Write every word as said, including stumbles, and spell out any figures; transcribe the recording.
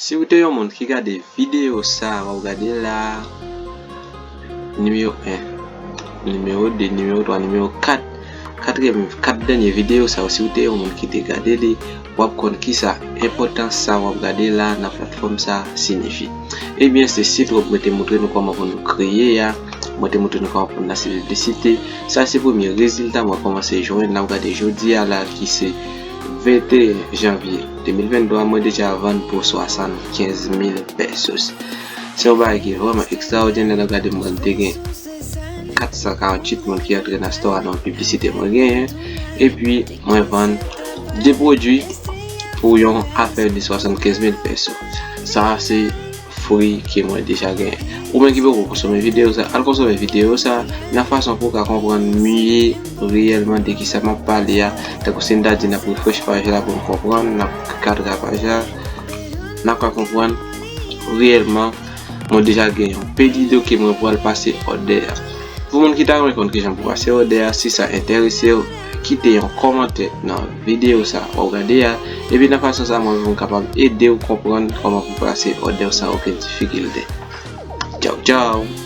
Si w te yon moun ki gade videyo sa a w ap gade la a, nimewo en, nimewo de, nimewo twa, nimewo kat, katriyèm, kat dènye videyo sa yo, si w te yon moun ki te gade li, w ap konn kisa enpòtans sa w ap gade la nan platfòm sa siyifi. Ebyen, se sit wèb mwen te montre nou kòman pou nou kreye a, mwen te montre nou kòman pou nou lanse piblisite. Sa se premye rezilta mwen kòmanse jwenn, n ap gade jodi a la ki se venteyen janvye de mil venntwa, mwen deja vann pou swasannkenz mil pesos. Se yon bagay ki vrèman ekstraòdinè, n ap gade mwen te gen kat san karanntuit moun ki antre nan store a nan piblisite mwen genyen. Epi mwen vann de pwodui pou yon afè de swasannkenz mil peso. Sa se fwi ke mwen deja genyen. Ou menm ki poko konsome videyo sa, al konsome videyo sa nan fason pou w ka konprann mye reyèlman de kisa m ap pale a. Tankou si n ta di n ap refresh paj la pou n konprann, n ap gade paj la, n ap ka konprann reyèlman mwen deja gen yon pedido ke mwen pral pase òdè a. Pou moun ki ta renmen konn kijan pou pase òdè a, si sa enterese w, kite yon kòmantè nan videyo sa w ap gade a, epi nan fason sa mwen menm kapab ede w konprann kòman pou pase òdè w san okenn difikilte. Tchaw, tchaw!